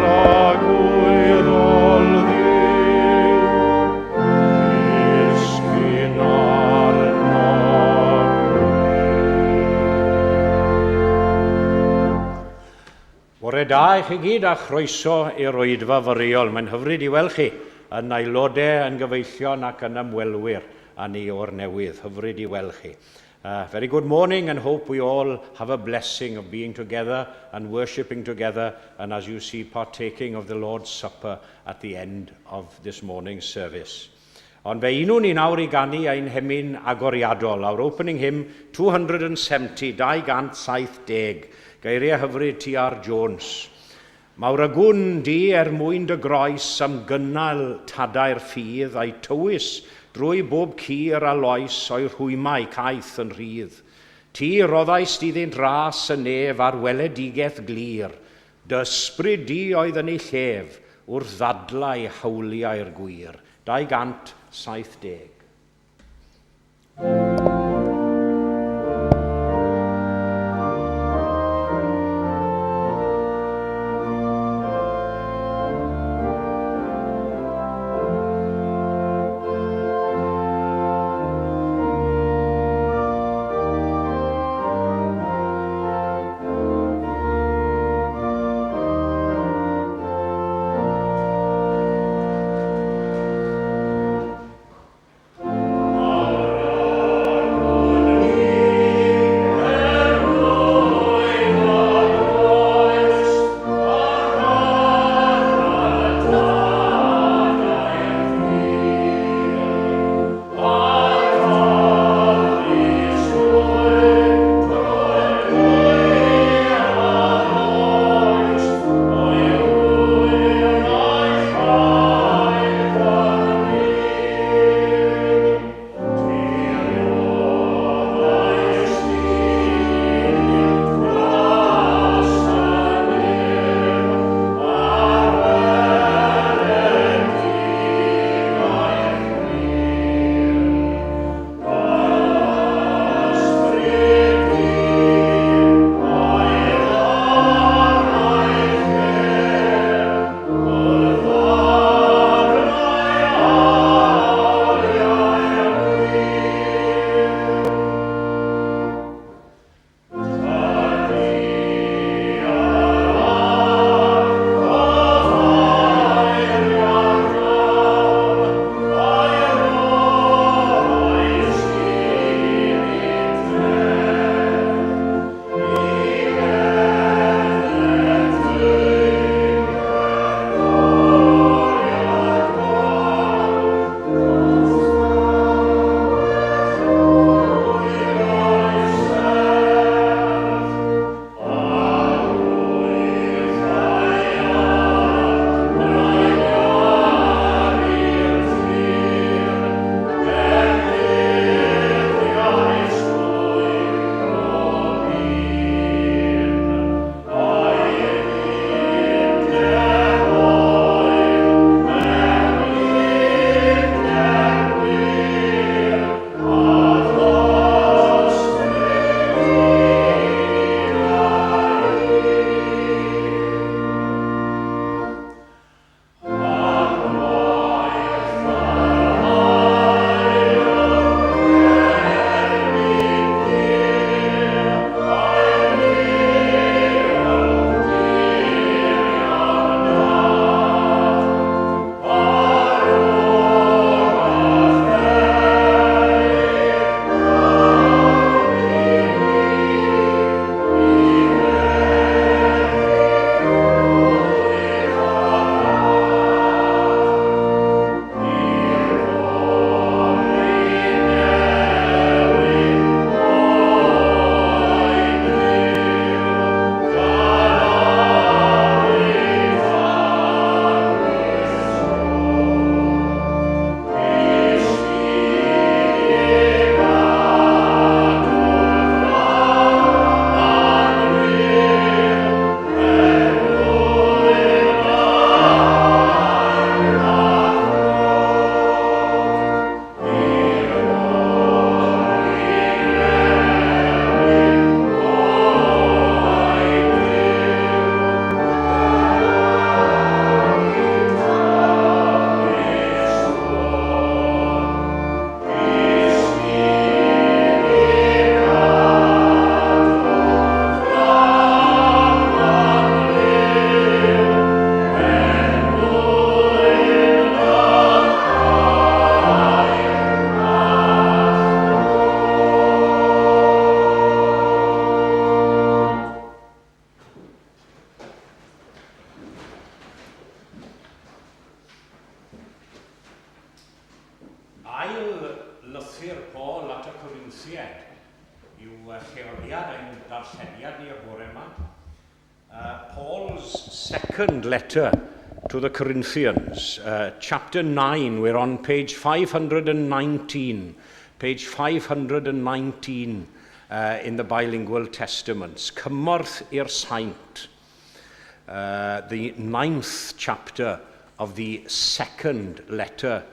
tragwyddol Dduw, disgyn arnom ni. Bore da i chi gyd a chroeso i'r oedfa foreol. Mae'n hyfryd i weld chi yn aelodau, yn gyfeillion ac yn ymwelwyr â ni o'r newydd. Hyfryd i weld chi. Very good morning and hope we all have a blessing of being together and worshipping together and, as you see, partaking of the Lord's Supper at the end of this morning's service. Ond fe unwn ni nawr i ganu ein hemyn agoriadol, our opening hymn 270, 270, geiriau hyfryd T.R. Jones. Mawr y gwn di er mwyn dy groes am gynnal tadau'r ffydd a'i tywys drwy bob cur a loes o'i rhwymau caeth yn rhydd. Ti roddaist iddynt ras y nef a'r weledigaeth glir, dy ysbryd di oedd yn ei llef wrth ddadlau hawliau'r gwir. 270. Ail lythyr Paul at y Corinthiaid yw lleoliad ein darlleniad ni y bore yma. Paul's second letter to the Corinthians, chapter 9, we're on page 519, page 519 in the bilingual testaments. Cymorth i'r saint. The ninth chapter of the second letter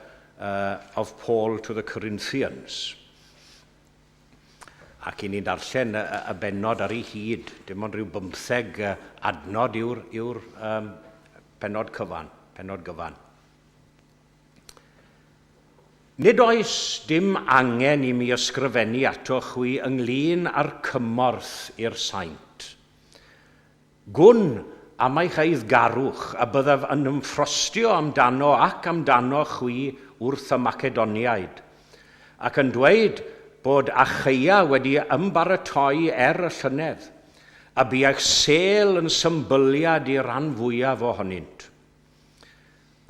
of Paul to the Corinthians. Ac i ni'n darllen y, y bennod ar ei hyd, dim ond rhyw bymtheg adnod yw'r yw pennod cyfan, pennod gyfan. Nid oes dim angen i mi ysgrifennu ato chwi ynglyn â'r cymorth i'r saint. Gwn am eich eiddgarwch, a byddaf yn ymffrostio amdano ac amdano chwi wrth y Macedoniaid, ac yn dweud bod Achaia wedi ymbaratoi er y llynedd, a bu eich sêl yn symbyliad i ran fwyaf ohonynt.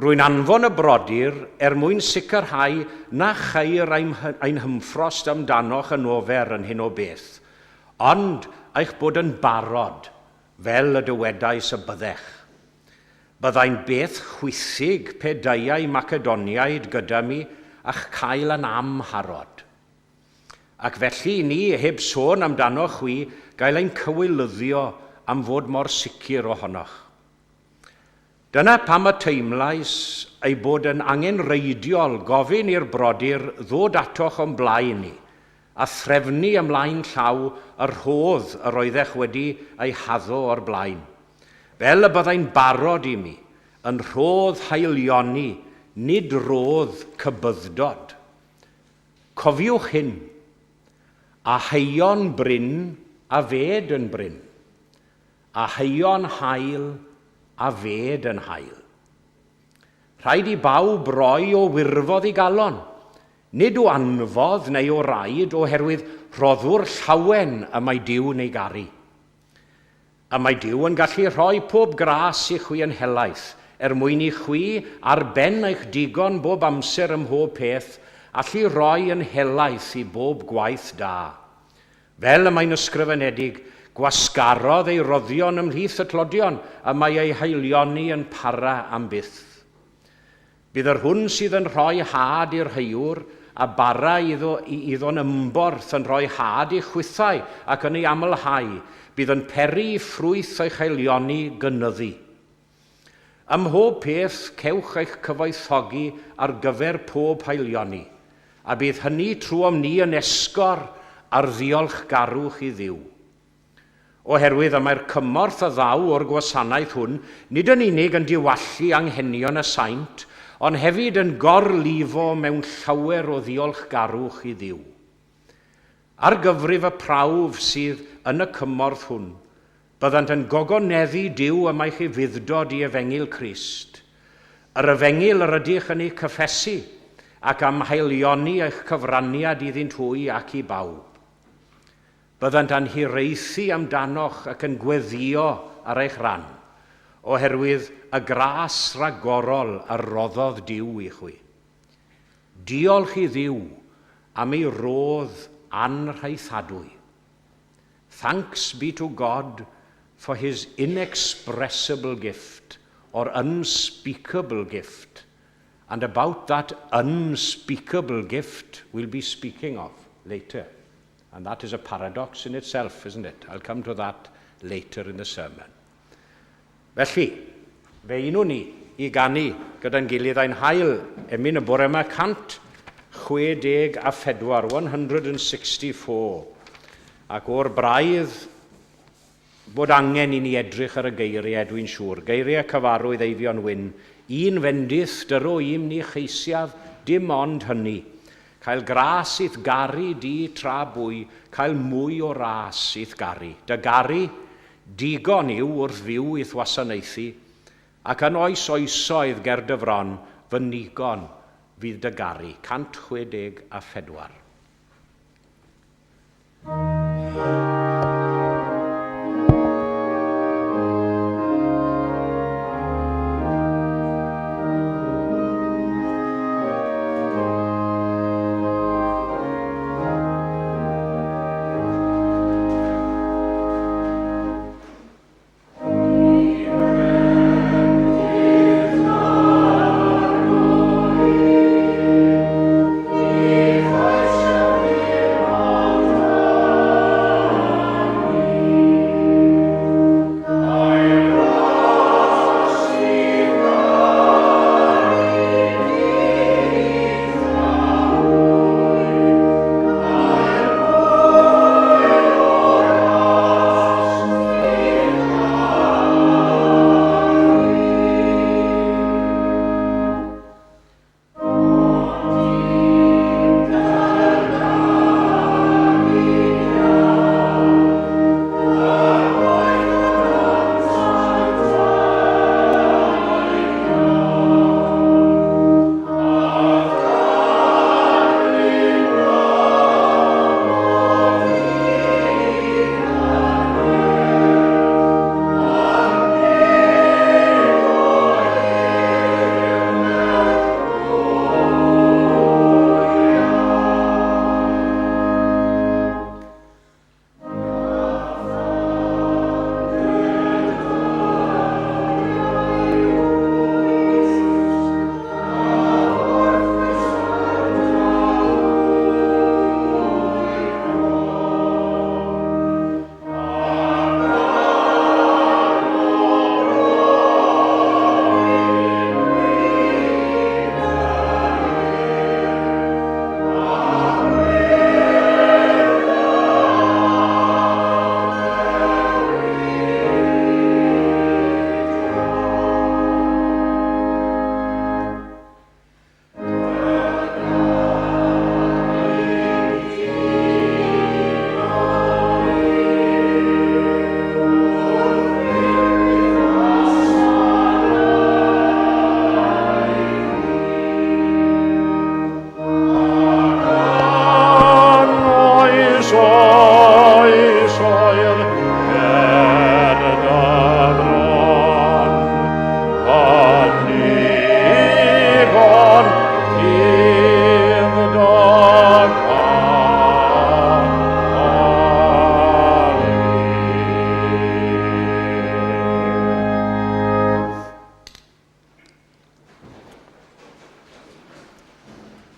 Rwy'n anfon y brodyr er mwyn sicrhau na cheir ein hymffrost amdanoch yn ofer yn hyn o beth, ond eich bod yn barod, fel y dywedais y byddech. Byddai'n beth chwithig pe deuai Macedoniaid gyda mi a'ch cael yn amharod. Ac felly i ni, heb sôn amdanoch chwi, gael ein cywilyddio am fod mor sicr ohonoch. Dyna pam y teimlais ei bod yn angenrheidiol gofyn i'r brodyr ddod atoch o'm blaen i, a threfnu ymlaen llaw y rhodd yr oeddech wedi ei haddo o'r blaen, fel y byddai'n barod i mi, yn rhodd haelioni, nid rhodd cybyddod. Cofiwch hyn, a haeon brin a fed yn brin. A haeon hael a fed yn hael. Rhaid i bawb roi o wirfodd i galon, nid o anfodd neu o raid, oherwydd rhoddwr llawen y mae Duw'n ei garu. Y mae Duw yn gallu rhoi pob gras i chwi yn helaeth, er mwyn i chwi, ar ben eich digon bob amser ym mhob peth, allu rhoi yn helaeth i bob gwaith da. Fel y mae'n ysgrifenedig, gwasgarodd ei roddion ymhlith y tlodion, y mae ei haelioni yn para am byth. Bydd yr hwn sydd yn rhoi had i'r heuwr, a bara iddo iddo'n ymborth yn rhoi had i chwithau ac yn ei amlhau, bydd yn peri i ffrwyth eich haelioni gynyddu. Ym mhob peth cewch eich cyfoethogi ar gyfer pob haelioni, a bydd hynny trwom ni yn esgor ar ddiolchgarwch i Dduw. Oherwydd y mae'r cymorth a ddaw o'r gwasanaeth hwn nid yn unig yn diwallu anghenion y saint, ond hefyd yn gorlifo mewn llawer o ddiolchgarwch i Dduw. Ar gyfrif y prawf sydd yn y cymorth hwn, Byddant yn gogoneddu Duw am eich ufudd-dod i Efengyl Crist, yr Efengyl yr ydych yn ei cyffesu, ac am haelioni eich cyfraniad iddynt hwy ac i bawb. Byddant yn hiraethu amdanoch ac yn gweddïo ar eich rhan, oherwydd y gras ragorol a roddodd Duw i chwi. Diolch i Dduw am ei rodd anrhaethadwy. Thanks be to God for his inexpressible gift, or unspeakable gift. And about that unspeakable gift we'll be speaking of later. And that is a paradox in itself, isn't it? I'll come to that later in the sermon. Felly, fe unwn ni i ganu gyda'n gilydd ein hail emyn y bore yma, 164, 164. Ac o'r braidd bod angen i ni edrych ar y geiriau, dwi'n siŵr. Geiriau cyfarwydd Eifion Wyn, un fendith dyro i'm ni cheisiaf, dim ond hynny. Cael gras i'th garu di tra bwy, cael mwy o ras i'th garu. Dy garu, Digon yw wrth fyw i'th wasanaethu, ac yn oes oesoedd ger dy fron, fy nigon fydd dy garu. 164.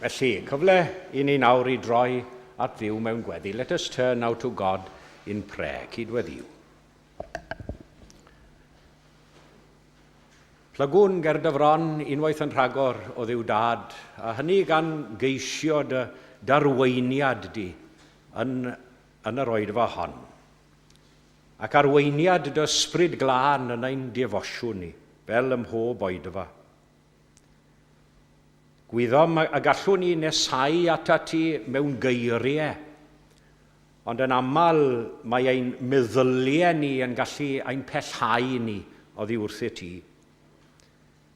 Felly, cyfle i ni nawr i droi at Dduw mewn gweddi. Let us turn now to God in prayer. Cydweddiw. Plygwn ger dy fron unwaith yn rhagor o Dduw Dad, a hynny gan geisio dy darweiniad di yn, yn yr oedfa hon, ac arweiniad dy ysbryd glân yn ein defosiwn ni, fel ym mhob oedfa. Gwyddom y gallwn ni nesau atat ti mewn geiriau, ond yn aml mae ein meddyliau ni yn gallu ein pellhau ni oddi wrthyt ti.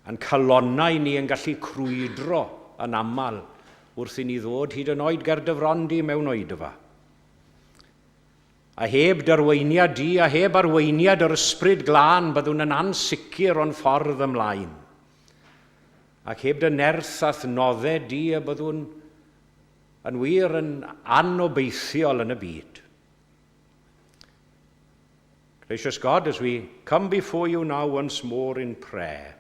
A'n calonnau ni yn gallu crwydro yn aml wrth i ni ddod hyd yn oed ger dy fron di mewn oedfa. A heb d'arweiniad di a heb arweiniad yr Ysbryd Glân byddwn yn ansicr o'n ffordd ymlaen. Ac heb dy nerth a'th nodded di y byddwn yn wir yn anobeithiol yn y byd. Gracious God, as we come before you now once more in prayer,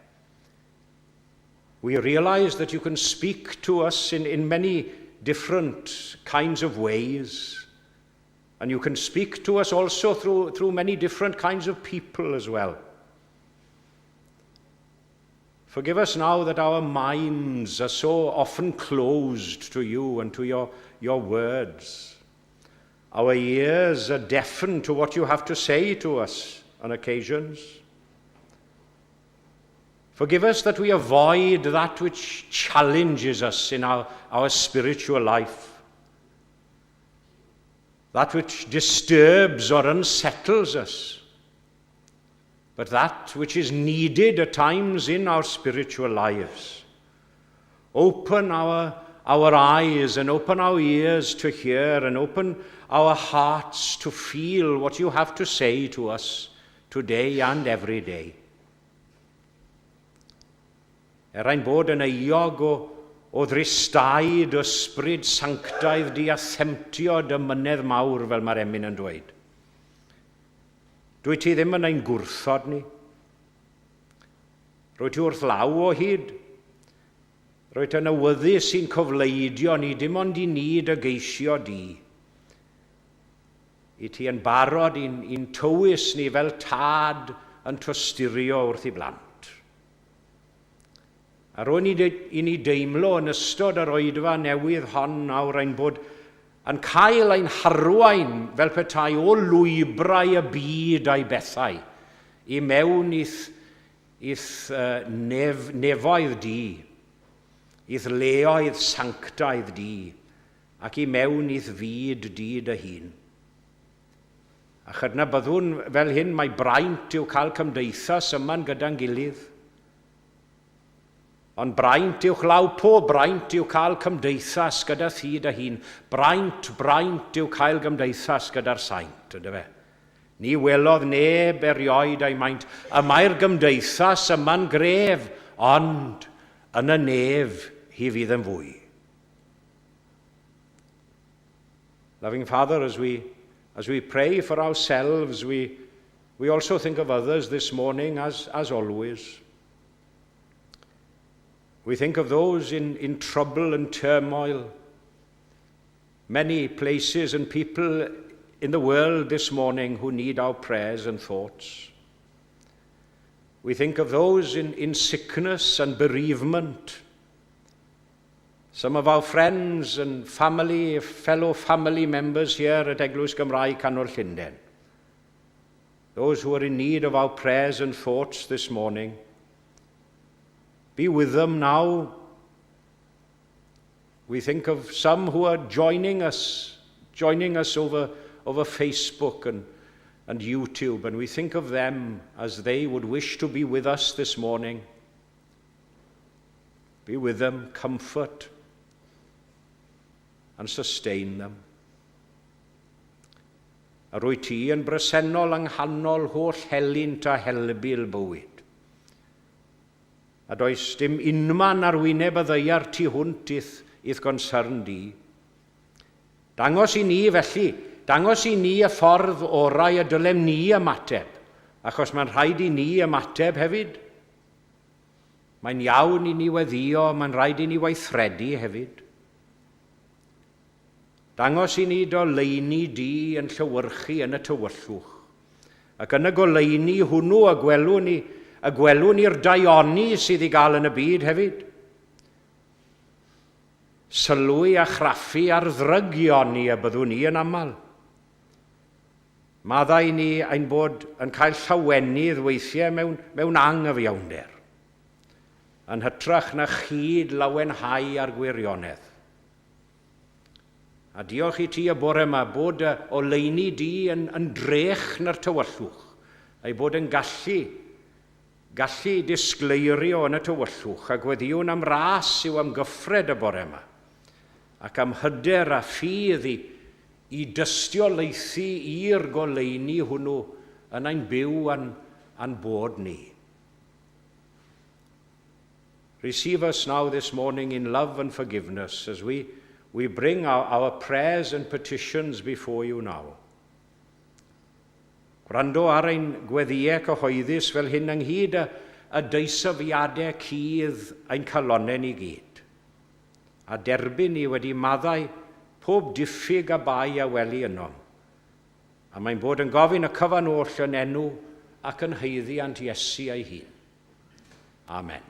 we realize that you can speak to us in, in many different kinds of ways. And you can speak to us also through, through many different kinds of people as well. Forgive us now that our minds are so often closed to you and to your, your words. Our ears are deafened to what you have to say to us on occasions. Forgive us that we avoid that which challenges us in our, our spiritual life, that which disturbs or unsettles us, but that which is needed at times in our spiritual lives. Open our, our eyes and open our ears to hear and open our hearts to feel what you have to say to us today and every day. Er ein bod yn euog o, o ddristau dy ysbryd sanctaidd di a themtio dy mynedd mawr fel mae'r emyn yn dweud. Dwyt ti ddim yn ein gwrthod ni. Rwyt ti wrth law o hyd. Rwyt yn awyddus i'n cofleidio ni, dim ond i ni dy geisio di. I ti yn barod i'n, i'n tywys ni fel tad yn tosturio wrth i blant. A rwy'n i ni deimlo yn ystod yr oedfa newydd hon nawr ein bod yn cael ein harwain fel petai o lwybrau y byd a'i bethau i mewn i'th, i'th uh, nef, nefoedd di, i'th leoedd sanctaidd di, ac i mewn i'th fyd di dy hun. A chydnabyddwn fel hyn mae braint yw cael cymdeithas yma'n gyda'n gilydd. Ond braint uwchlaw pob braint yw cael cymdeithas gyda thi dy hun. Braint, braint yw cael gymdeithas gyda'r saint, ynddo fe? Ni welodd neb erioed ei maint. Y mae'r gymdeithas yma'n gref, ond yn y nef hi fydd yn fwy. Loving Father, as we, as we pray for ourselves, we, we also think of others this morning, as, as always. We think of those in, in trouble and turmoil, many places and people in the world this morning who need our prayers and thoughts. We think of those in, in sickness and bereavement, some of our friends and family, fellow family members here at Eglwys Gymraeg Canol Llundain. Those who are in need of our prayers and thoughts this morning. Be with them now. We think of some who are joining us, joining us over, over Facebook and, and YouTube, and we think of them as they would wish to be with us this morning. Be with them, comfort and sustain them. A rwyt ti yn bresennol yng nghanol holl helynt a helbul bywyd. A does dim unman ar wyneb y ddaear tu hwnt i'th, i'th gonsyrn di. Dangos i ni felly, dangos i ni y ffordd orau y dylem ni ymateb, achos mae'n rhaid i ni ymateb hefyd. Mae'n iawn i ni weddio, mae'n rhaid i ni weithredu hefyd. Dangos i ni d'oleuni di yn llewyrchu yn y tywyllwch. Ac yn y goleuni hwnnw y gwelwn ni, y gwelwn ni'r daioni sydd i gael yn y byd hefyd. Sylwi a chraffu ar ddrygioni y byddwn ni yn aml. Maddau ni ein bod yn cael llawenydd weithiau mewn, mewn anghyfiawnder, yn hytrach na chyd lawenhau ar gwirionedd. A diolch i ti y bore yma bod y oleuni di yn, yn drech na'r tywyllwch, ei bod yn gallu, gallu disgleirio yn y tywyllwch, a gweddïwn am ras i'w amgyffred y bore yma, ac am hyder a ffydd i, i dystiolaethu i'r goleuni hwnnw yn ein byw a'n, a'n bod ni. Receive us now this morning in love and forgiveness as we, we bring our, our prayers and petitions before you now. Gwrando ar ein gweddïau cyhoeddus fel hyn ynghyd â, y deisyfiadau cudd ein calonnau ni gyd. A derbyn ni wedi maddau pob diffyg a bai a weli ynom. A mae'n bod yn gofyn y cyfan oll yn enw ac yn haeddiant Iesu ei hun. Amen.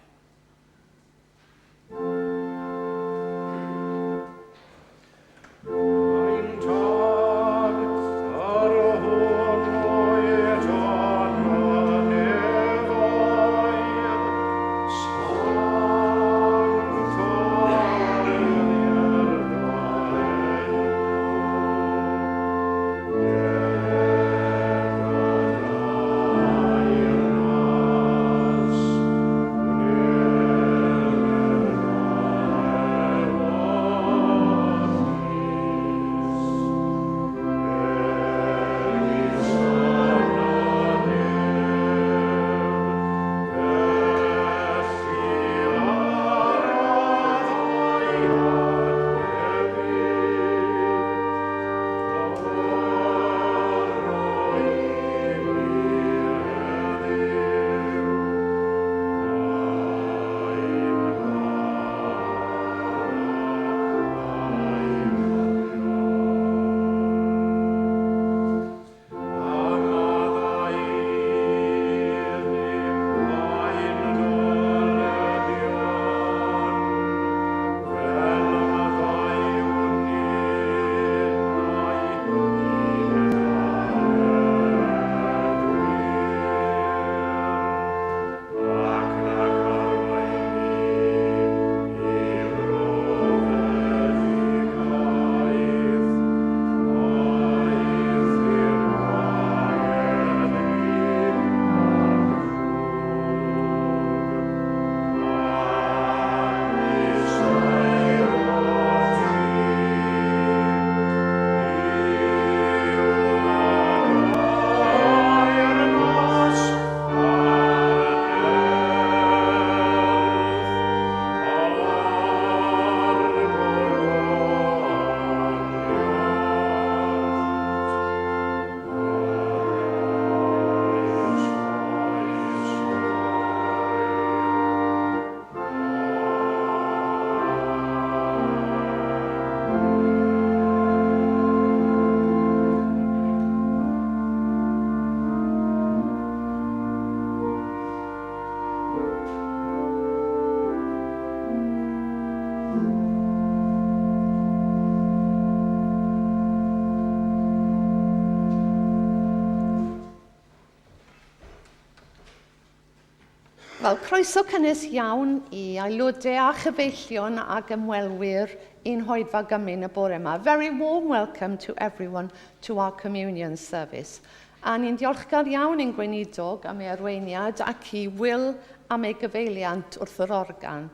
Wel, croeso cynnes iawn i aelodau a chyfeillion ac ymwelwyr i'n hoedfa gymun y bore yma. Very warm welcome to everyone to our communion service. A ni'n diolchgar iawn i'n gweinidog am ei arweiniad ac i Will am ei gyfeiliant wrth yr organ.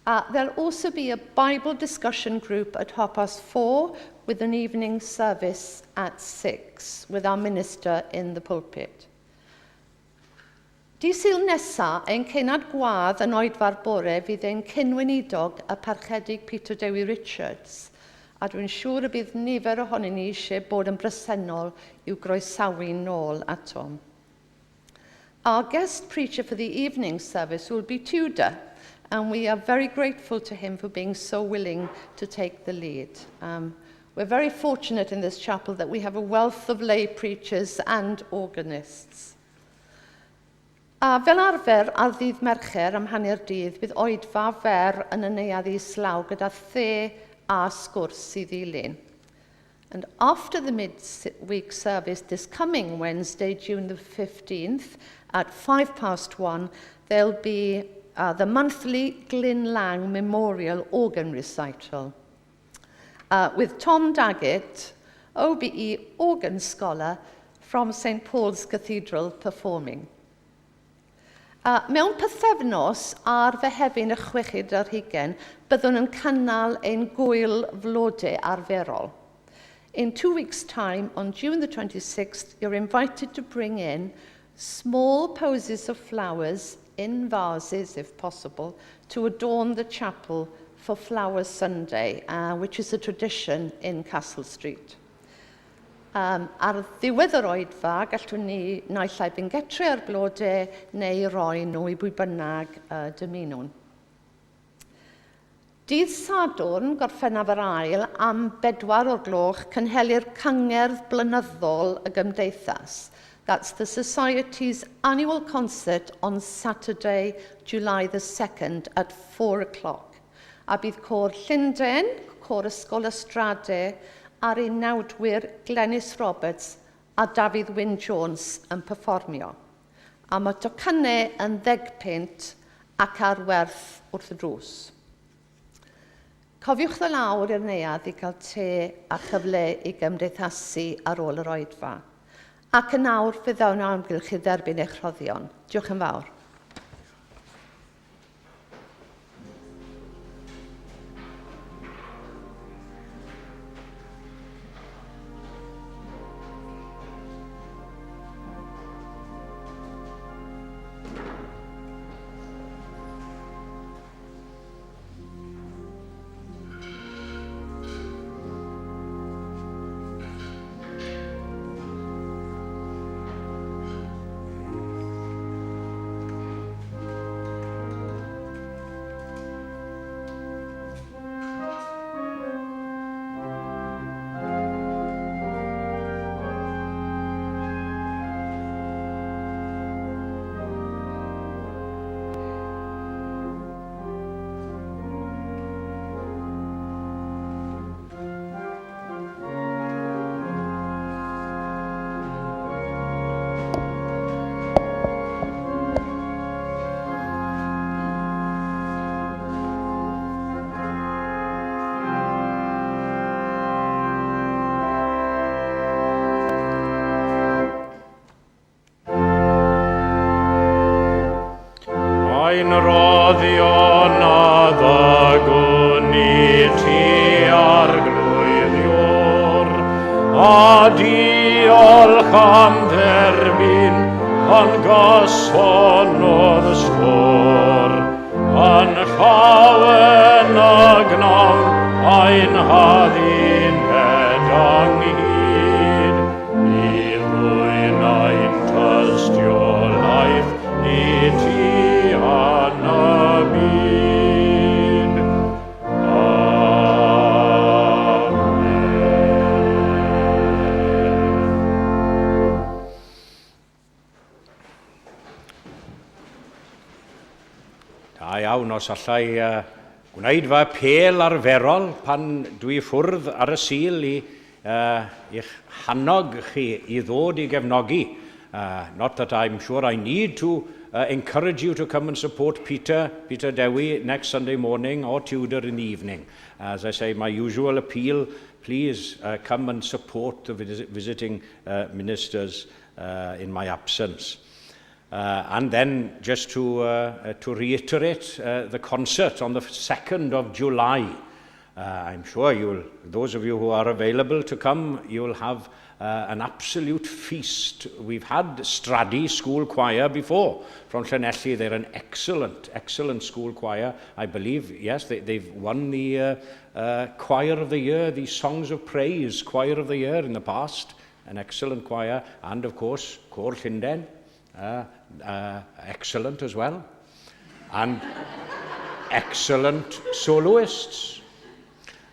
There'll also be a Bible discussion group at 4:30 with an evening service at 6 with our minister in the pulpit. Dydd Sul nesa, ein cenad gwadd yn oedfa'r bore fydd ein cyn-weinidog y Parchedig Peter Dewi Richards, a dwi'n siŵr y bydd nifer ohonyn ni eisiau bod yn bresennol i'w groesawu nôl atom. Our guest preacher for the evening service will be Tudor, and we are very grateful to him for being so willing to take the lead. We're very fortunate in this chapel that we have a wealth of lay preachers and organists. A fel arfer, ar ddydd Mercher am hanner dydd, bydd oedfa fer yn y neuadd islaw gyda the a sgwrs i ddilyn. And after the midweek service this coming Wednesday, June the 15th, at 1:05, there'll be the monthly Glyn Lang Memorial Organ Recital with Tom Daggett, OBE organ scholar from St Paul's Cathedral performing. Mewn pythefnos ar Fehefin y chweched ar hugain, byddwn yn cynnal ein gwyl flodau arferol. In 2 weeks' time, on June the 26th, you're invited to bring in small posies of flowers in vases, if possible, to adorn the chapel for Flower Sunday, which is a tradition in Castle Street. Ar ddiwedd yr oedfa, gallwn ni naill ai fynd getre â'r blodau neu roi nhw i bwy bynnag dymunwn. Dydd Sadwrn, Gorffennaf yr ail, am bedwar o'r gloch, cynhelir cyngerdd blynyddol y gymdeithas. That's the Society's annual concert on Saturday, July the 2nd at 4 o'clock. A bydd côr Llundain, côr Ysgol y Strade, a'r unawdwyr Glenys Roberts a Dafydd Wyn Jones yn perfformio. A mae tocynnau yn 10 punt ac ar werth wrth y drws. Cofiwch ddod lawr i'r neuadd i gael te a chyfle i gymdeithasu ar ôl yr oedfa. Ac yn awr fe ddawn o amgylch i dderbyn eich rhoddion. Diolch yn fawr. Ein rhoddion a ddygwn i ti Arglwydd Iôr, a diolch am dderbyn yn gyson o'r stôr. Yn llawen y gnawn ein hadduned ynghyd, i ddwyn ein tystiolaeth i ti yn y byd. Amen. Da iawn, os allai gwneud fy apêl arferol pan dwi ffwrdd ar y Sul i i'ch hannog chi i ddod i gefnogi. Not that I'm sure I need to encourage you to come and support Peter, Peter Dewi, next Sunday morning or Tudor in the evening. As I say, my usual appeal, please come and support the visiting ministers in my absence. And then just to reiterate the concert on the 2nd of July. I'm sure those of you who are available to come, you'll have an absolute feast. We've had Stradi School Choir before from Llanelli. They're an excellent, excellent school choir. I believe, yes, they've won the Choir of the Year, the Songs of Praise Choir of the Year in the past. An excellent choir. And, of course, Côr Llundain, excellent as well. And excellent soloists.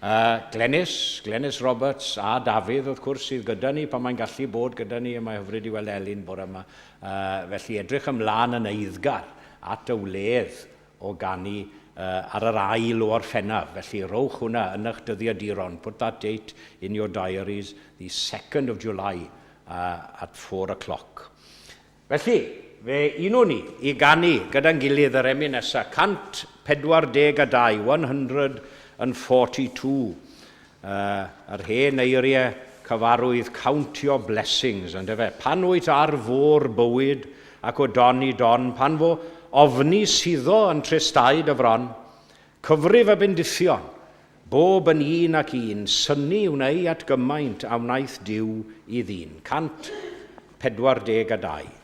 Glenys, Glenys Roberts a Dafydd wrth gwrs sydd gyda ni pan mae'n gallu bod gyda ni a mae hyfryd i weld Elin bore yma. Felly edrych ymlaen yn eiddgar at y wledd o ganu ar yr ail o Orffennaf. Felly rowch hwnna yn eich dyddiaduron. Put that date in your diaries, the 2nd of July at 4 o'clock. Felly, fe unwn ni i ganu gyda'n gilydd yr emyn nesa, 142, 142, yr hen eiriau cyfarwydd count your blessings, yndyfe? Pan wyt ar fôr bywyd ac o don i don, pan fo ofni suddo yn tristau dy fron, cyfrif y bendithion, bob yn un ac un, synnu wnei at gymaint a wnaeth Duw i ddyn. 142.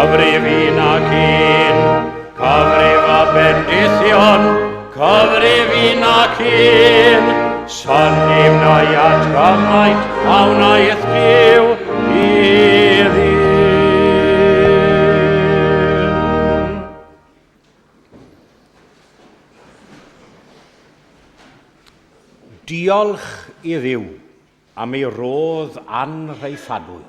Cyfrif un ac un, cyfrif a bendithion, cyfrif un ac un, synnu wnai at gymaint a wnaeth Duw i ddyn. Diolch i Dduw am ei rodd anrhaethadwy.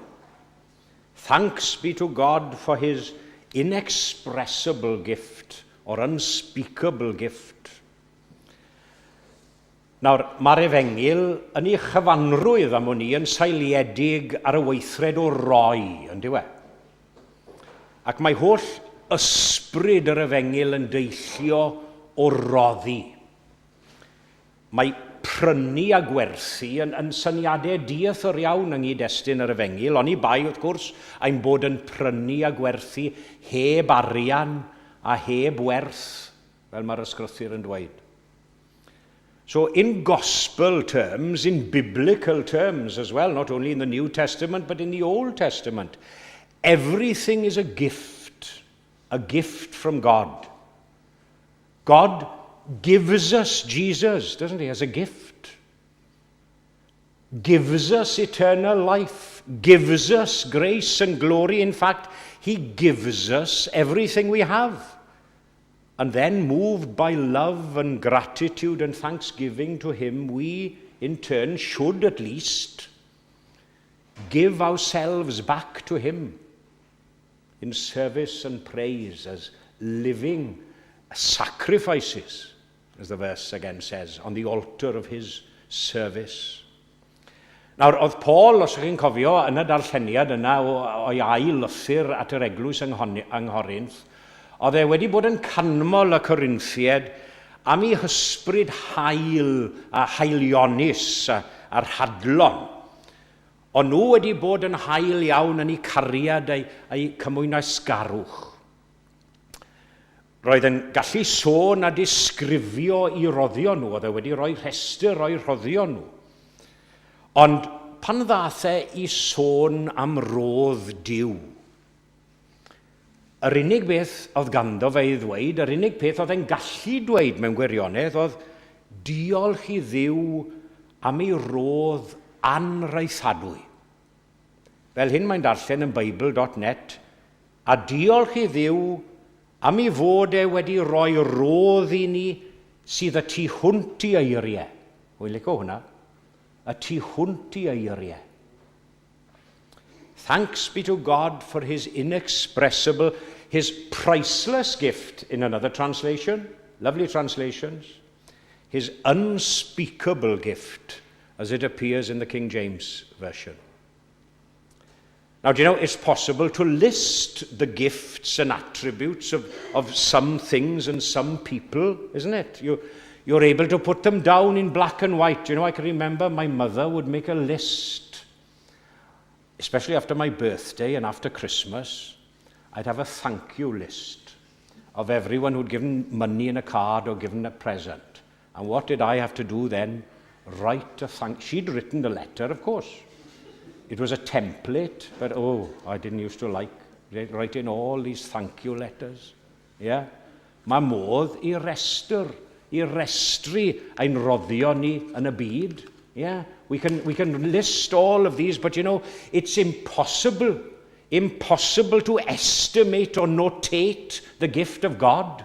Thanks be to God for his inexpressible gift or unspeakable gift. Nawr, mae'r efengyl yn ei chyfanrwydd am wn i yn seiliedig ar y weithred o roi, yn dyw e? Ac mae holl ysbryd yr efengyl yn deillio o roddi. Mae prynu a gwerthu yn, yn syniadau dieithr iawn yng nghyd-destun yr efengyl, oni bai wrth gwrs ein bod yn prynu a gwerthu heb arian a heb werth, fel mae'r ysgrythur yn dweud. So in gospel terms, in biblical terms as well, not only in the New Testament but in the Old Testament, everything is a gift, a gift from God. God gives us Jesus, doesn't he, as a gift. Gives us eternal life, gives us grace and glory. In fact, he gives us everything we have. And then, moved by love and gratitude and thanksgiving to him, we in turn should at least give ourselves back to him in service and praise as living sacrifices, as the verse again says, on the altar of his service. Nawr, oedd Paul, os ydych chi'n cofio, yn y darlleniad yna o'i ail lythyr at yr eglwys yng Nghorinth, oedd e wedi bod yn canmol y Corinthiaid am ei hysbryd hael a haelionus a, a rhadlon. Ond nhw wedi bod yn hael iawn yn eu cariad a'u, a'u cymwynasgarwch. Roedd yn gallu sôn a disgrifio i roddion nhw, oedd e wedi rhoi rhestr o'i rhoddion nhw. Ond pan ddath e i sôn am rodd Duw, yr unig beth oedd ganddo fe i ddweud, yr unig peth oedd e'n gallu dweud mewn gwirionedd oedd diolch i Dduw am ei rodd anraethadwy. Fel hyn mae'n darllen yn Bible.net, a diolch i Dduw am ei fod e wedi rhoi rodd i ni sydd y tu hwnt i eiriau. Wy'n licio hwnna. Y tu hwnt i eiriau. Thanks be to God for his inexpressible, his priceless gift, in another translation. Lovely translations. His unspeakable gift, as it appears in the King James Version. Now, do you know, it's possible to list the gifts and attributes of some things and some people, isn't it? You're able to put them down in black and white. You know, I can remember my mother would make a list, especially after my birthday and after Christmas. I'd have a thank you list of everyone who'd given money in a card or given a present. And what did I have to do then? Write a thank. She'd written the letter, of course. It was a template, but oh, I didn't used to like writing all these thank you letters. Yeah? Mae modd i restr, i restru ein roddion ni yn y byd. Yeah? We can list all of these, but it's impossible, impossible to estimate or notate the gift of God.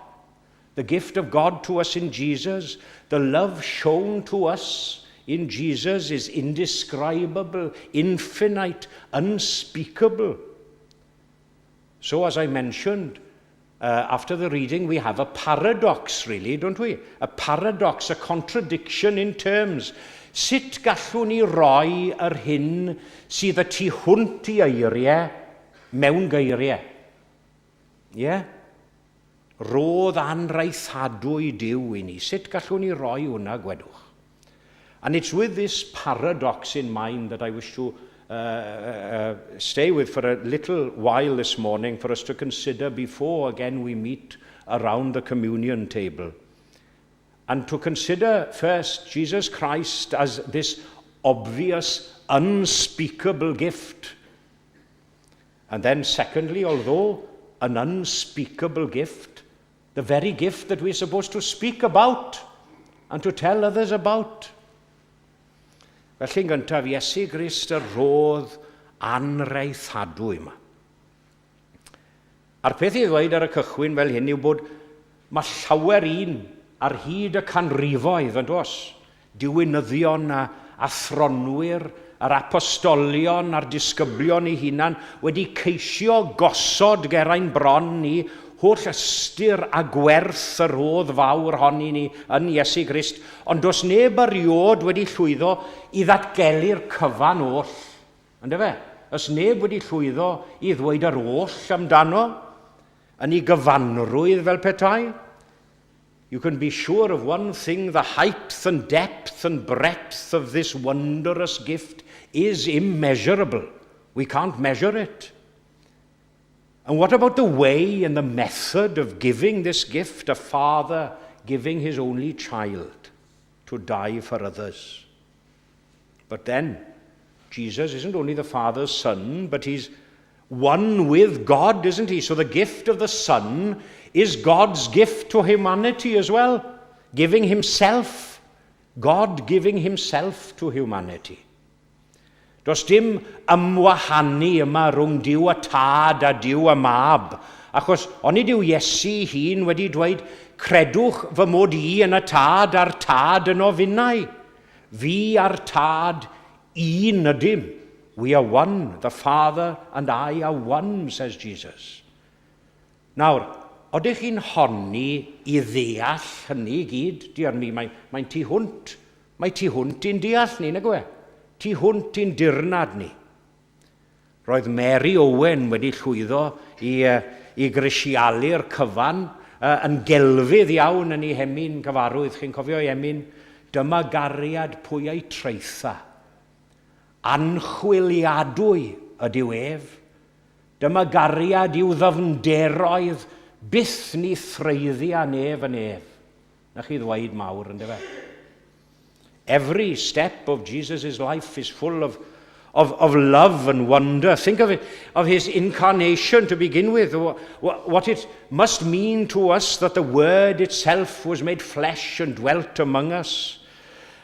The gift of God to us in Jesus, the love shown to us in Jesus is indescribable, infinite, unspeakable. So, as I mentioned, after the reading, we have a paradox, really, don't we? A paradox, a contradiction in terms. Sut gallwn ni roi yr hyn sydd y tu hwnt i eiriau mewn geiriau? Ie? Yeah? Rodd anraethadwy Duw i ni. Sut gallwn ni roi hwnna, gwedwch? And it's with this paradox in mind that I wish to stay with for a little while this morning for us to consider before again we meet around the communion table. And to consider first Jesus Christ as this obvious, unspeakable gift. And then, secondly, although an unspeakable gift, the very gift that we're supposed to speak about and to tell others about. Felly yn gyntaf, Iesu Grist y rhodd anraethadwy yma. A'r peth i ddweud ar y cychwyn fel hyn yw bod mae llawer un ar hyd y canrifoedd yn does, diwinyddion a athronwyr, yr apostolion a'r disgyblion eu hunan wedi ceisio gosod ger ein bron ni holl ystyr a gwerth y rhodd fawr hon i ni yn Iesu Grist, ond does neb erioed wedi llwyddo i ddatgelu'r cyfan oll. Yndyfe? Oes neb wedi llwyddo i ddweud yr oll amdano yn ei gyfanrwydd fel petai. You can be sure of one thing, the height and depth and breadth of this wondrous gift is immeasurable. We can't measure it. And what about the way and the method of giving this gift, a father giving his only child to die for others? But then, Jesus isn't only the Father's son, but he's one with God, isn't he? So the gift of the Son is God's gift to humanity as well, giving himself, God giving himself to humanity. Does dim ymwahanu yma rhwng Duw y Tad a Duw y Mab, achos onid yw Iesu hun wedi dweud, credwch fy mod i yn y Tad a'r Tad ynof finnau. Fi a'r Tad un ydym. We are one, the Father and I are one, says Jesus. Nawr, odych chi'n honni i ddeall hynny i gyd? Diar mi, mae'n mae tu hwnt. Mae tu hwnt i'n deall ni, nag yw e? Tu hwnt i'n dirnad ni. Roedd Mary Owen wedi llwyddo i, i grisialu'r cyfan yn gelfydd iawn yn ei hemyn cyfarwydd. Chi'n cofio ei emyn? Dyma gariad pwy a'i traetha. Anchwiliadwy ydyw ef. Dyma gariad i'w ddyfnderoedd, byth ni threiddia nef yn ef. Na chi ddweud mawr, yndyfe? Every step of Jesus' life is full of love and wonder. Think of it, of his incarnation to begin with, what it must mean to us that the Word itself was made flesh and dwelt among us.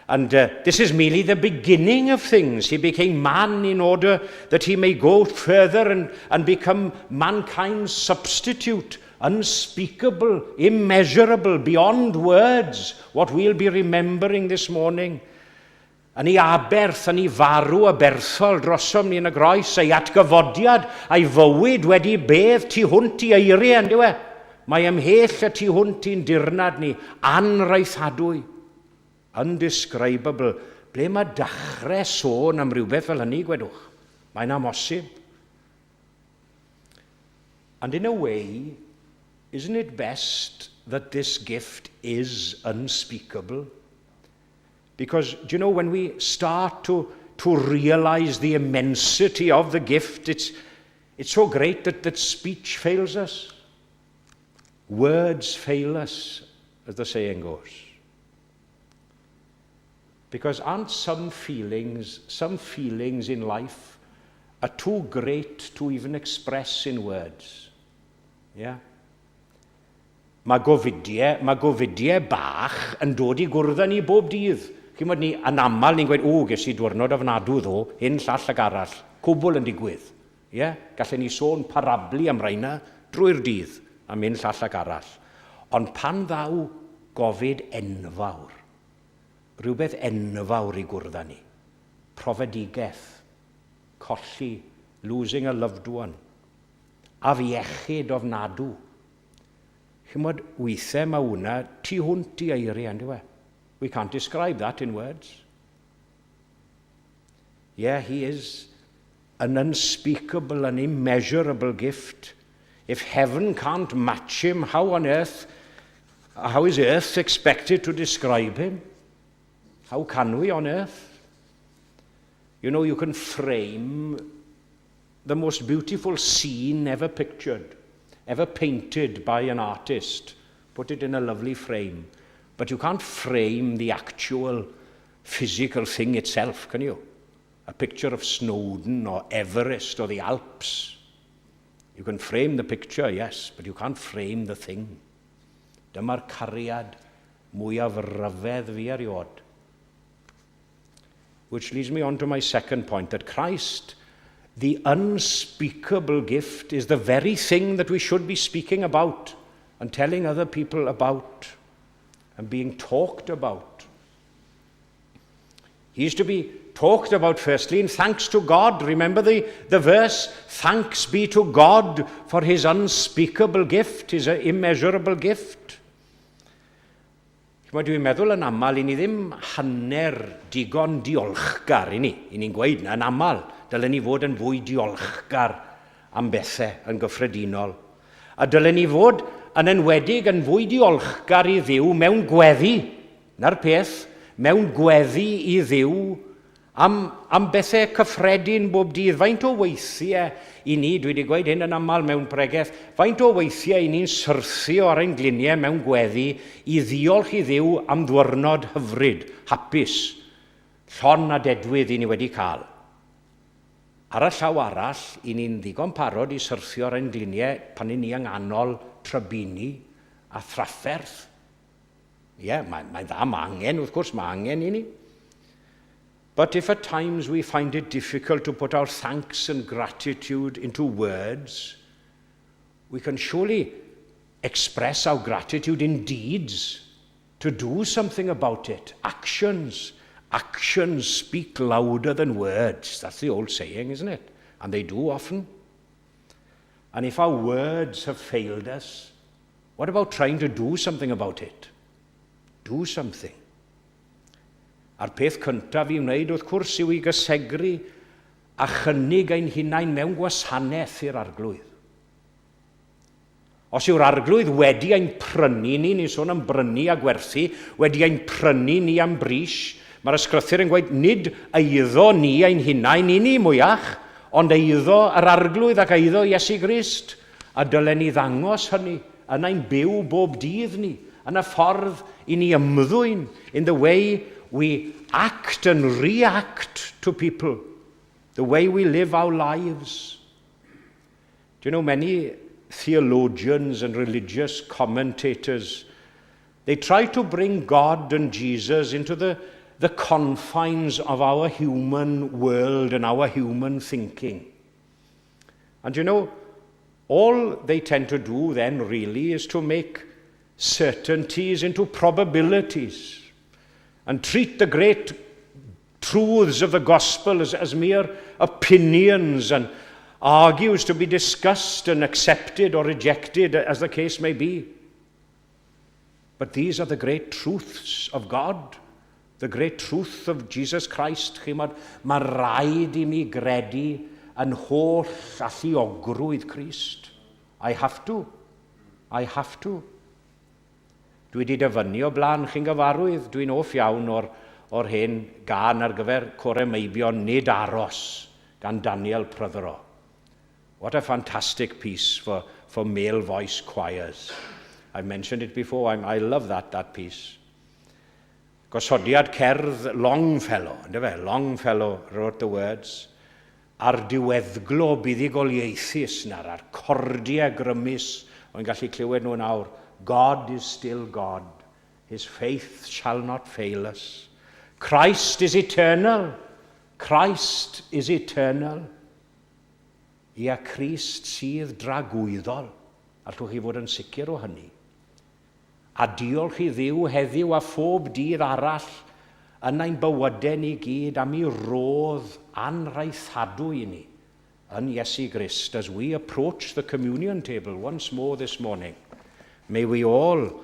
And this is merely the beginning of things. He became man in order that he may go further and become mankind's substitute, unspeakable, immeasurable, beyond words, what we'll be remembering this morning. Yn ei aberth, yn ei farw aberthol drosom ni yn y groes, ei atgyfodiad a'i fywyd wedi bedd tu hwnt i eiriau, on'd yw e? Mae ymhell y tu hwnt i'n dirnad ni, anraethadwy, undescribable. Ble mae dachrau sôn am rhywbeth fel hynny, gwedwch? Mae'n amhosib. And in a way, isn't it best that this gift is unspeakable? Because, do you know, when we start to realize the immensity of the gift, it's so great that speech fails us. Words fail us, as the saying goes. Because aren't some feelings in life are too great to even express in words? Yeah? Mae gofidiau bach yn dod i gwrdd â ni bob dydd. Chi'mod ni, yn aml ni'n gweud, "O, ges i diwrnod ofnadw ddo, hyn, llall ac arall." Cwbl yn digwydd. Yeah? Gallen ni sôn parablu am raina drwy'r dydd am hyn, llall ac arall. Ond pan ddaw gofid enfawr, rhywbeth enfawr i gwrdd â ni, profedigaeth, colli, losing a loved one, afiechyd ofnadw. Chymod, weithiau mae hwnna tu hwnt i eiriau, on'd yw e? We can't describe that in words. Yeah, he is an unspeakable and immeasurable gift. If heaven can't match him, how is earth expected to describe him? How can we on earth? You can frame the most beautiful scene ever pictured, ever painted by an artist. Put it in a lovely frame. But you can't frame the actual physical thing itself, can you? A picture of Snowdon or Everest or the Alps. You can frame the picture, yes, but you can't frame the thing. Dyma'r cariad mwyaf ryfedd fu erioed. Which leads me on to my second point, that Christ, the unspeakable gift, is the very thing that we should be speaking about and telling other people about and being talked about. He is to be talked about firstly in thanks to God. Remember the verse, "Thanks be to God for his unspeakable gift, his immeasurable gift." Chimod, dwi'n meddwl yn aml, i ni ddim hanner digon diolchgar i ni. I ni'n gweud na yn aml, dylen ni fod yn fwy diolchgar am bethau yn gyffredinol. A dylen ni fod yn enwedig yn fwy diolchgar i Dduw mewn gweddi. 'Na'r peth, mewn gweddi i Dduw am, am bethau cyffredin bob dydd. Faint o weithiau i ni, dwi wedi gweud hyn yn aml mewn pregeth, faint o weithiau i ni'n syrthio ar ein gliniau mewn gweddi i ddiolch i Dduw am ddwyrnod hyfryd, hapus, llon a dedwydd i ni wedi cael. Ar y llaw arall, i ni'n ddigon parod i syrthio ar ein gliniau pan i ni yng nghanol trybini a thrafferth. Ie, yeah, mae'n mae dda, mae angen, wrth gwrs, mae angen i ni. But if at times we find it difficult to put our thanks and gratitude into words, we can surely express our gratitude in deeds, to do something about it. Actions. Actions speak louder than words. That's the old saying, isn't it? And they do often. And if our words have failed us, what about trying to do something about it? Do something. A'r peth cyntaf i wneud, wrth gwrs, yw i gysegru a chynnig ein hunain mewn gwasanaeth i'r Arglwydd. Os yw'r Arglwydd wedi ein prynu ni, ni'n sôn am brynu a gwerthu, wedi ein prynu ni am bris, mae'r ysgrythur yn gweud nid eiddo ni ein hunain i ni mwyach, ond eiddo yr Arglwydd ac eiddo Iesu Grist, a dylen ni ddangos hynny yn ein byw bob dydd ni, yn y ffordd i ni ymddwyn, in the way we act and react to people, the way we live our lives. Do you know, many theologians and religious commentators, they try to bring God and Jesus into the, the confines of our human world and our human thinking. And you know, all they tend to do then really is to make certainties into probabilities and treat the great truths of the gospel as, as mere opinions and argues to be discussed and accepted or rejected, as the case may be. But these are the great truths of God, the great truth of Jesus Christ. Chimod, mae rhaid i mi gredu yn holl alluogrwydd Crist. I have to. I have to. Dwi wedi dyfynnu o blaen, chi'n gyfarwydd, dwi'n off iawn o'r, o'r hen gân ar gyfer Core Meibion Nid Aros gan Daniel Prothero. What a fantastic piece for, for male voice choirs. I've mentioned it before, I'm, I love that, that piece. Gosodiad cerdd Longfellow, ynddo fe? Longfellow wrote the words. A'r diweddglo buddugoliaethus 'na, a'r cordiau grymus, o'n gallu clywed nhw nawr. God is still God. His faith shall not fail us. Christ is eternal. Christ is eternal. Ia, Crist sydd dragwyddol. Allwch chi fod yn sicr o hynny. A diolch i Dduw heddiw a phob dydd arall yn ein bywydau ni gyd am ei rodd anhraethadwy i ni yn Iesu Grist as we approach the communion table once more this morning. May we all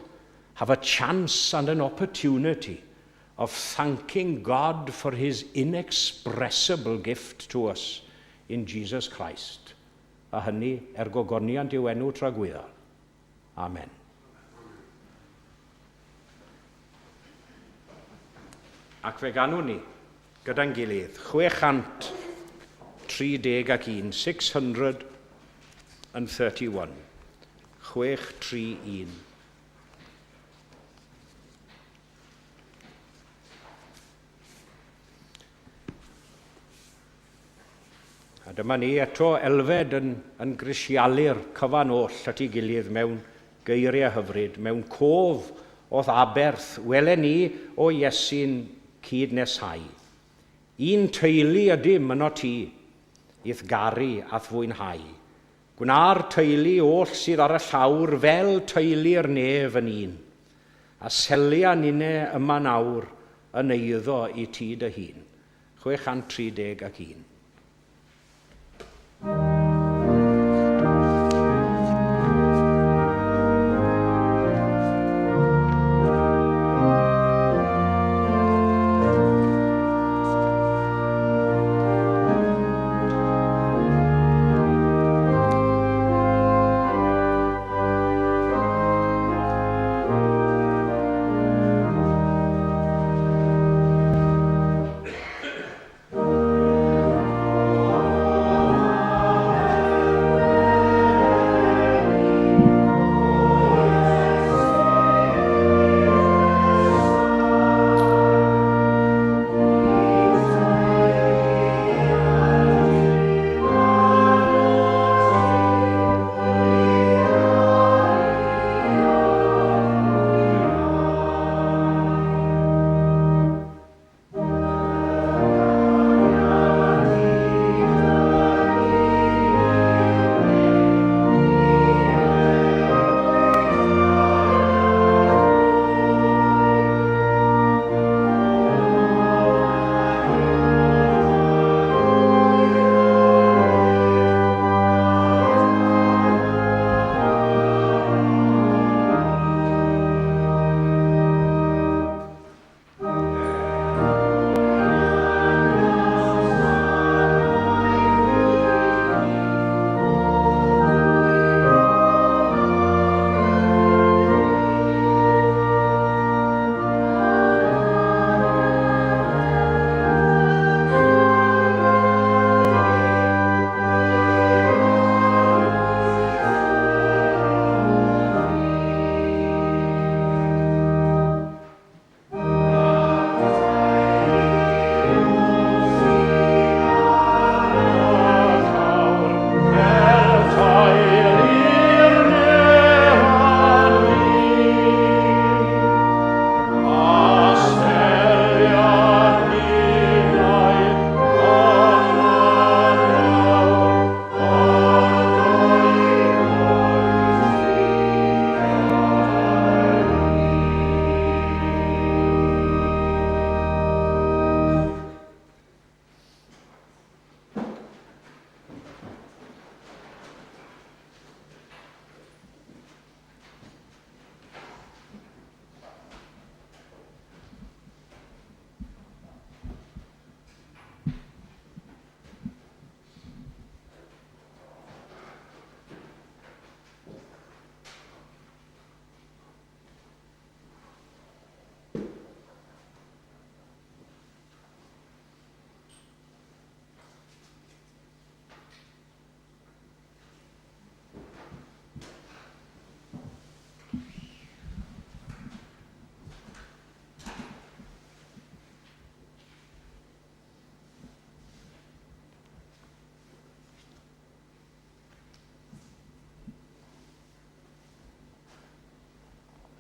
have a chance and an opportunity of thanking God for his inexpressible gift to us in Jesus Christ. A hynny er gogoniant i'w enw tragwyddol. Amen. Ac fe ganwn ni gyda'n gilydd 631, 631, 631. A dyma ni eto Elfed yn, yn grisialu'r cyfan oll at ei gilydd mewn geiriau hyfryd, mewn cof o'th aberth, wele ni o Iesu'n cyd-neshau. Un teulu ydym yno ti, i'th garu a'th fwynhau. Gwna'r teulu oll sydd ar y llawr fel teulu'r nef yn un. A selia ninne yma nawr yn eiddo i ti dy hun. 631.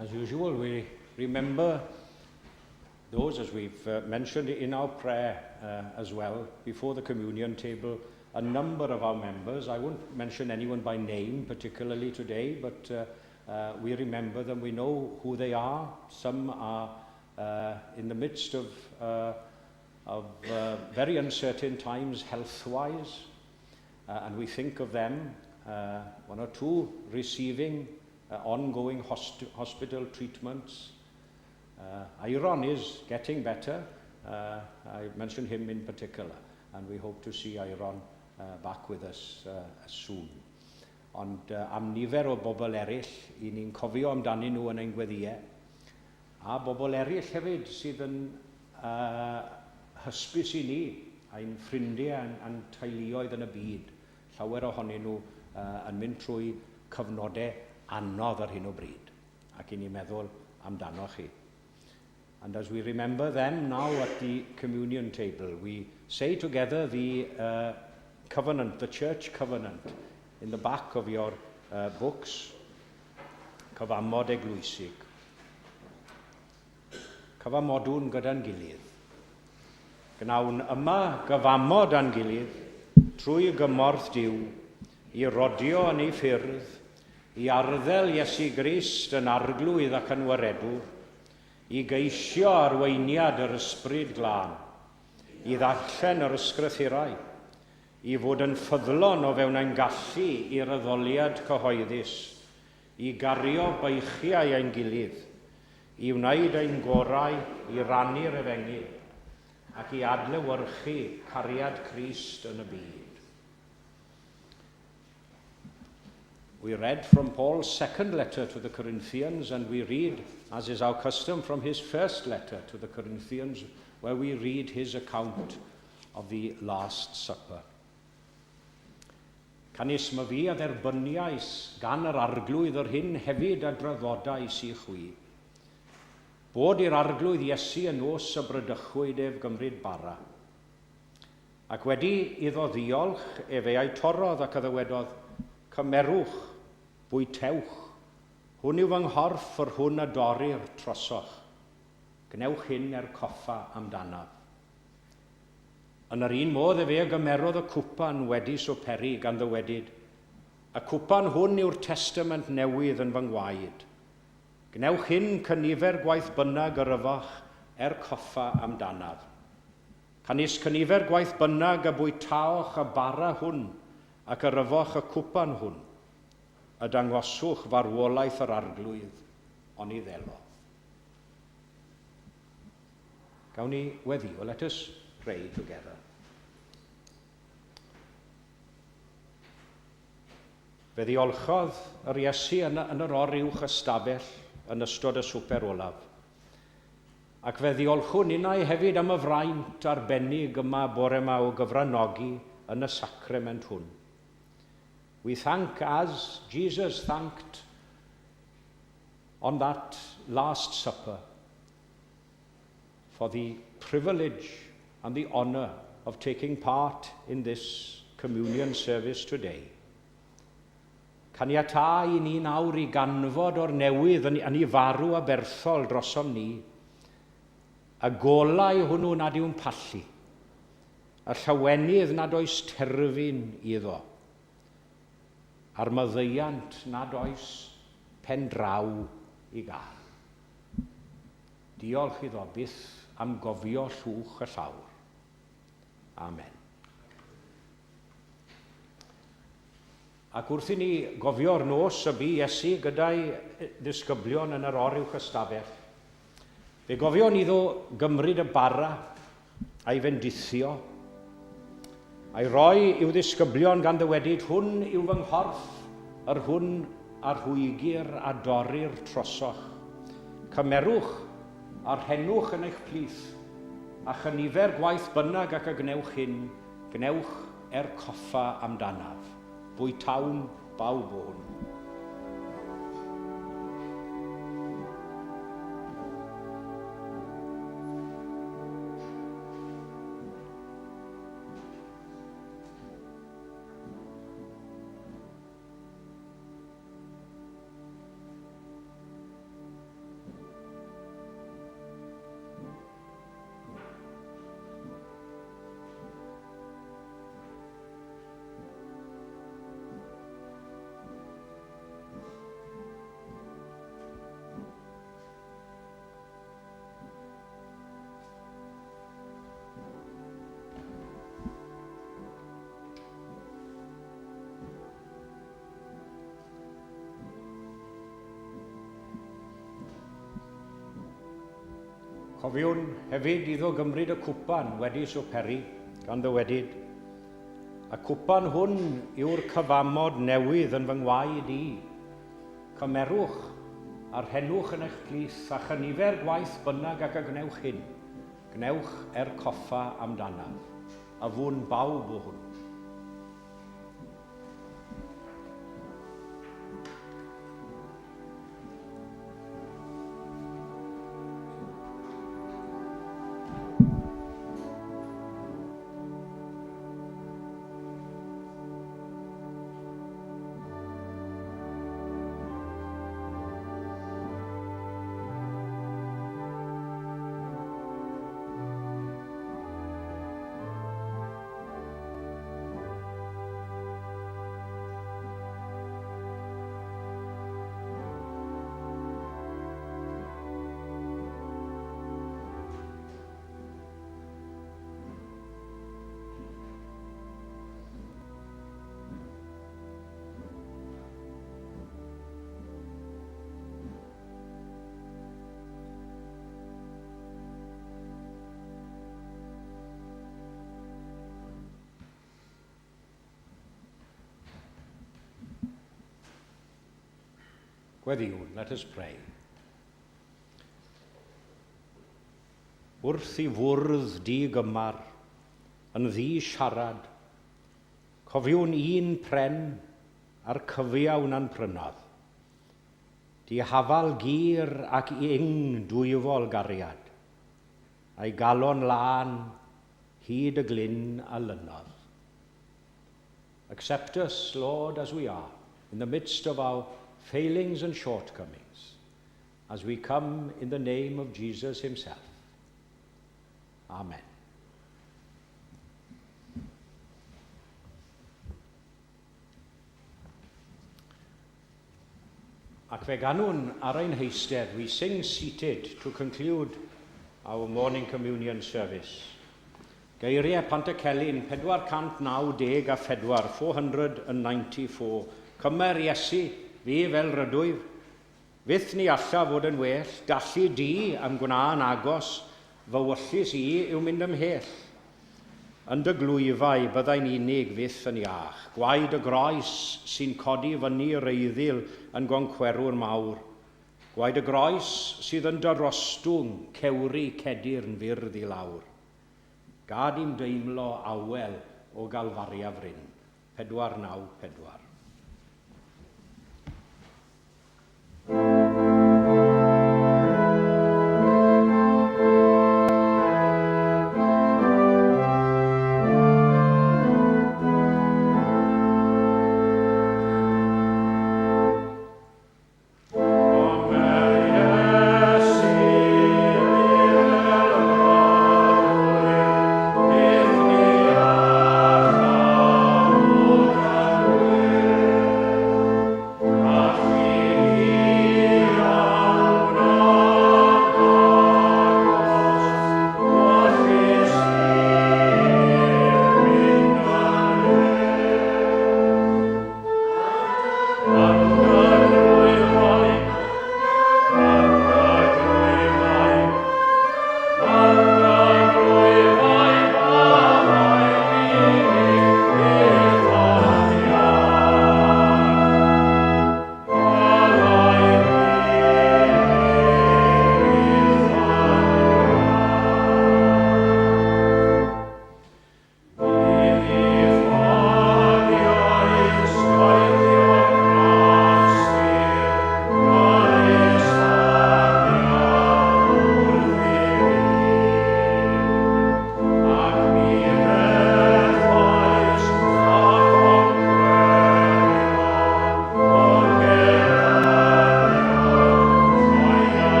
As usual, we remember those, as we've mentioned in our prayer as well, before the communion table, a number of our members. I won't mention anyone by name particularly today, but we remember them. We know who they are. Some are in the midst of very uncertain times health-wise, and we think of them, one or two receiving ongoing hospital treatments. Iron is getting better. I mentioned him in particular, and we hope to see Iron back with us soon. Ond am nifer o bobl eraill, i ni'n cofio amdanyn nhw yn ein gweddïau, a bobl eraill hefyd sydd yn hysbys i ni, ein ffrindiau a'n teuluoedd yn y byd. Llawer ohonyn nhw yn mynd trwy cyfnodau anodd ar hyn o bryd, ac i ni'n meddwl amdano chi. And as we remember them now at the communion table, we say together the covenant, the church covenant, in the back of your books, Cyfamod Eglwysig. Cyfamodwn gyda'n gilydd. Gnawn yma gyfamod â'n gilydd trwy gymorth Duw i rodio yn ei ffyrdd, i arddel Iesu Grist yn arglwydd ac yn waredwr, i geisio arweiniad yr ysbryd glân, i ddarllen yr ysgrythurau, i fod yn ffyddlon o fewn ein gallu i'r addoliad cyhoeddus, i gario beichiau ein gilydd, i wneud ein gorau i rannu'r efengyl, ac i adlewyrchu cariad Crist yn y byd. We read from Paul's second letter to the Corinthians, and we read, as is our custom, from his first letter to the Corinthians, where we read his account of the Last Supper. Canys myfi a dderbyniais gan yr arglwydd yr hyn hefyd a draddodais i chwi. Bod i'r arglwydd Iesu y nos y bradychwyd ef gymryd bara. Ac wedi iddo ddiolch, efe a'i torrodd ac a ddywedodd, Cymerwch, bwytewch, hwn yw fy nghorff yr hwn a dorir trosoch. Gwnewch hyn er coffa amdanaf. Yn yr un modd efe a gymerodd y cwpan wedi swperi gan ddywedyd, Y cwpan hwn yw'r testament newydd yn fy ngwaed. Gwnewch hyn cynifer gwaith bynnag yr yfach er coffa amdanaf. Canys cynifer gwaith bynnag y bwytaoch y bara hwn ac yr yfoch y cwpan hwn, y dangoswch farwolaeth yr arglwydd, oni ddelo. Gawn ni weddio, let us pray together. Fe ddiolchodd yr Iesu yn yr oruwch ystafell yn ystod y swper olaf. Ac fe ddiolchwn innau hefyd am y fraint arbennig yma bore yma o gyfranogi yn y sacrament hwn. We thank as Jesus thanked on that Last Supper for the privilege and the honour of taking part in this communion service today. Caniatâ i ni nawr i ganfod o'r newydd yn ei farw aberthol drosom ni, y golau hwnnw nad yw'n pallu, y llawenydd nad oes terfyn iddo, a'r maddeuant nad oes pen draw i gael. Diolch iddo byth am gofio llwch y llawr. Amen. Ac wrth i ni gofio'r nos y bu Iesu gyda'i ddisgyblion yn yr oruwch ystafell, fe gofion iddo gymryd y bara a'i fendithio, a'i roi i'w ddisgyblion gan ddywedyd, Hwn yw fy nghorff, yr hwn a rhwygir a dorrir trosoch. Cymerwch a rhennwch yn eich plith, a chynifer gwaith bynnag ac a gwnewch hyn, gwnewch er coffa amdanaf. Bwytawn bawb o hwnnw. Cofiwn hefyd iddo gymryd y cwpan wedi swperi, gan ddywedyd, Y cwpan hwn yw'r cyfamod newydd yn fy ngwaed i. Cymerwch, a rhennwch yn eich plith, a chynifer gwaith bynnag ag y gwnewch hyn, gwnewch er coffa amdanaf. A fwn bawb o hwn. Gweddïwn, let us pray. Wrth i fwrdd di gymar, yn ddi siarad, cofiwn un pren a'r cyfiawn a'n prynodd. Di hafal gur ac ing dwyfol gariad, a'i galon lân hyd y glyn a lynodd. Accept us, Lord, as we are, in the midst of our failings and shortcomings, as we come in the name of Jesus himself. Amen. Ac fe ganwn ar ein heistedd, we sing seated to conclude our morning communion service. Geiriau Pantycelyn 494, 494, Cymer Iesu, fi fel rydwyf, fyth ni alla fod yn well, dallu di am gwna yn agos, fy wyllys i yw mynd ymhell. Yn dy glwyfau byddai'n unig fyth yn iach. Gwaed y groes sy'n codi fyny reiddil yn goncwerwr mawr. Gwaed y groes sydd yn darostwng cewri cedyrn fyrdd i lawr. Gad i'm deimlo awel o Galfaria fryn. 494.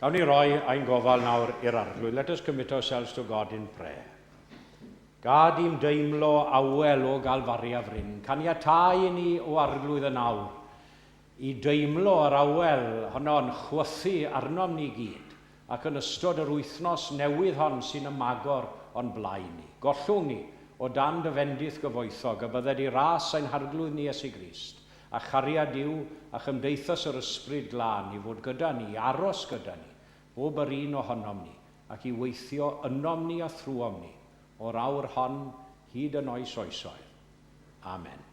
Awn ni roi ein gofal nawr i'r Arglwydd. Let us commit ourselves to God in prayer. Gad i'm deimlo awel o Galfaria fryn, caniatáu i ni o Arglwydd yn awr, i deimlo yr awel honno'n chwythu arnom ni gyd, ac yn ystod yr wythnos newydd hon sy'n ymagor o'n blaen ni. Gollwng ni o dan dy fendith gyfoethog, y bydded i ras ein Harglwydd ni Iesu Grist, a chariad Duw a chymdeithas yr Ysbryd Glân i fod gyda ni, i aros gyda ni, bob yr un ohonom ni, ac i weithio ynom ni a thrwom ni, o'r awr hon hyd yn oes oesoedd. Amen.